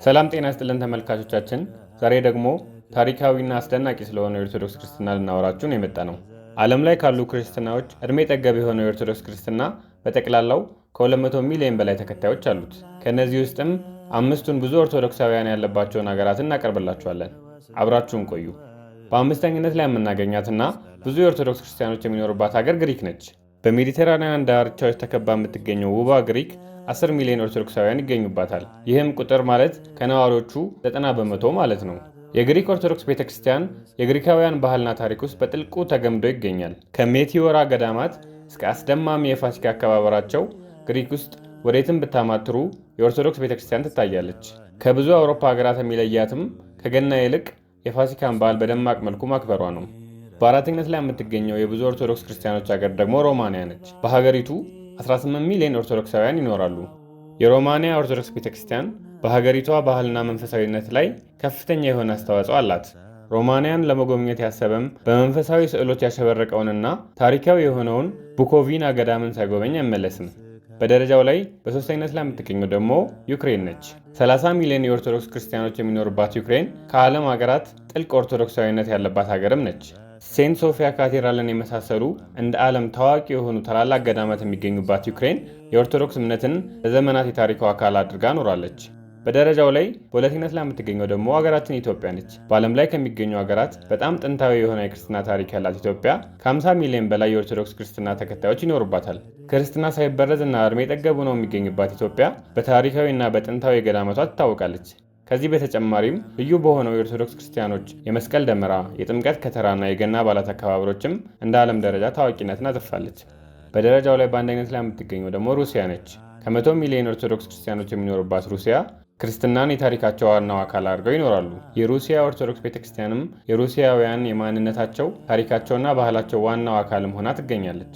ሰላም ጤና ይስጥልን ተመልካቾቻችን፣ ዛሬ ደግሞ ታሪካዊና አስደናቂ ስለሆነው የኦርቶዶክስ ክርስትና ልናወራችሁ ነው የመጣነው። ዓለም ላይ ካሉ ክርስትናዎች እድሜ ጠገብ የሆነው የኦርቶዶክስ ክርስትና በጠቅላላው ከ200 ሚሊዮን በላይ ተከታዮች አሉት። ከእነዚህ ውስጥም አምስቱን ብዙ ኦርቶዶክሳውያን ያለባቸውን ሀገራትን እናቀርብላችኋለን። አብራችሁን ቆዩ። በአምስተኝነት ላይ የምናገኛትና ብዙ የኦርቶዶክስ ክርስቲያኖች የሚኖሩባት ሀገር ግሪክ ነች። በሜዲተራንያን ዳርቻዎች ተከባ የምትገኘው ውቧ ግሪክ 10 ሚሊዮን ኦርቶዶክሳውያን ይገኙባታል። ይህም ቁጥር ማለት ከነዋሪዎቹ 90% ማለት ነው። የግሪክ ኦርቶዶክስ ቤተ ክርስቲያን የግሪካውያን ባህልና ታሪክ ውስጥ በጥልቁ ተገምዶ ይገኛል። ከሜቲዮራ ገዳማት እስከ አስደማሚ የፋሲካ አከባበራቸው ግሪክ ውስጥ ወዴትም ብታማትሩ የኦርቶዶክስ ቤተ ክርስቲያን ትታያለች። ከብዙ አውሮፓ ሀገራት የሚለያትም ከገና ይልቅ የፋሲካን በዓል በደማቅ መልኩ ማክበሯ ነው። በአራተኝነት ላይ የምትገኘው የብዙ ኦርቶዶክስ ክርስቲያኖች ሀገር ደግሞ ሮማንያ ነች። በሀገሪቱ 18 ሚሊዮን ኦርቶዶክሳውያን ይኖራሉ። የሮማንያ ኦርቶዶክስ ቤተክርስቲያን በሀገሪቷ ባህልና መንፈሳዊነት ላይ ከፍተኛ የሆነ አስተዋጽኦ አላት። ሮማንያን ለመጎብኘት ያሰበም በመንፈሳዊ ስዕሎች ያሸበረቀውንና ታሪካዊ የሆነውን ቡኮቪና ገዳምን ሳይጎበኝ አይመለስም። በደረጃው ላይ በሶስተኝነት ላይ የምትገኘው ደግሞ ዩክሬን ነች። 30 ሚሊዮን የኦርቶዶክስ ክርስቲያኖች የሚኖሩባት ዩክሬን ከዓለም ሀገራት ጥልቅ ኦርቶዶክሳዊነት ያለባት ሀገርም ነች። ሴንት ሶፊያ ካቴድራልን የመሳሰሉ እንደ ዓለም ታዋቂ የሆኑ ታላላቅ ገዳማት የሚገኙባት ዩክሬን የኦርቶዶክስ እምነትን ለዘመናት የታሪኳ አካል አድርጋ ኖራለች። በደረጃው ላይ በሁለተኝነት ላይ የምትገኘው ደግሞ ሀገራችን ኢትዮጵያ ነች። በዓለም ላይ ከሚገኙ ሀገራት በጣም ጥንታዊ የሆነ የክርስትና ታሪክ ያላት ኢትዮጵያ ከ50 ሚሊዮን በላይ የኦርቶዶክስ ክርስትና ተከታዮች ይኖሩባታል። ክርስትና ሳይበረዝ እና እድሜ ጠገብ ሆነው የሚገኝባት ኢትዮጵያ በታሪካዊና በጥንታዊ ገዳማቷ ትታወቃለች። ከዚህ በተጨማሪም ልዩ በሆነው የኦርቶዶክስ ክርስቲያኖች የመስቀል ደመራ፣ የጥምቀት ከተራና የገና በዓላት አከባበሮችም እንደ ዓለም ደረጃ ታዋቂነትን አትርፋለች። በደረጃው ላይ በአንደኝነት ላይ የምትገኘው ደግሞ ሩሲያ ነች። ከ100 ሚሊዮን ኦርቶዶክስ ክርስቲያኖች የሚኖሩባት ሩሲያ ክርስትናን የታሪካቸው ዋናው አካል አድርገው ይኖራሉ። የሩሲያ ኦርቶዶክስ ቤተክርስቲያንም የሩሲያውያን የማንነታቸው፣ ታሪካቸውና ባህላቸው ዋናው አካልም ሆና ትገኛለች።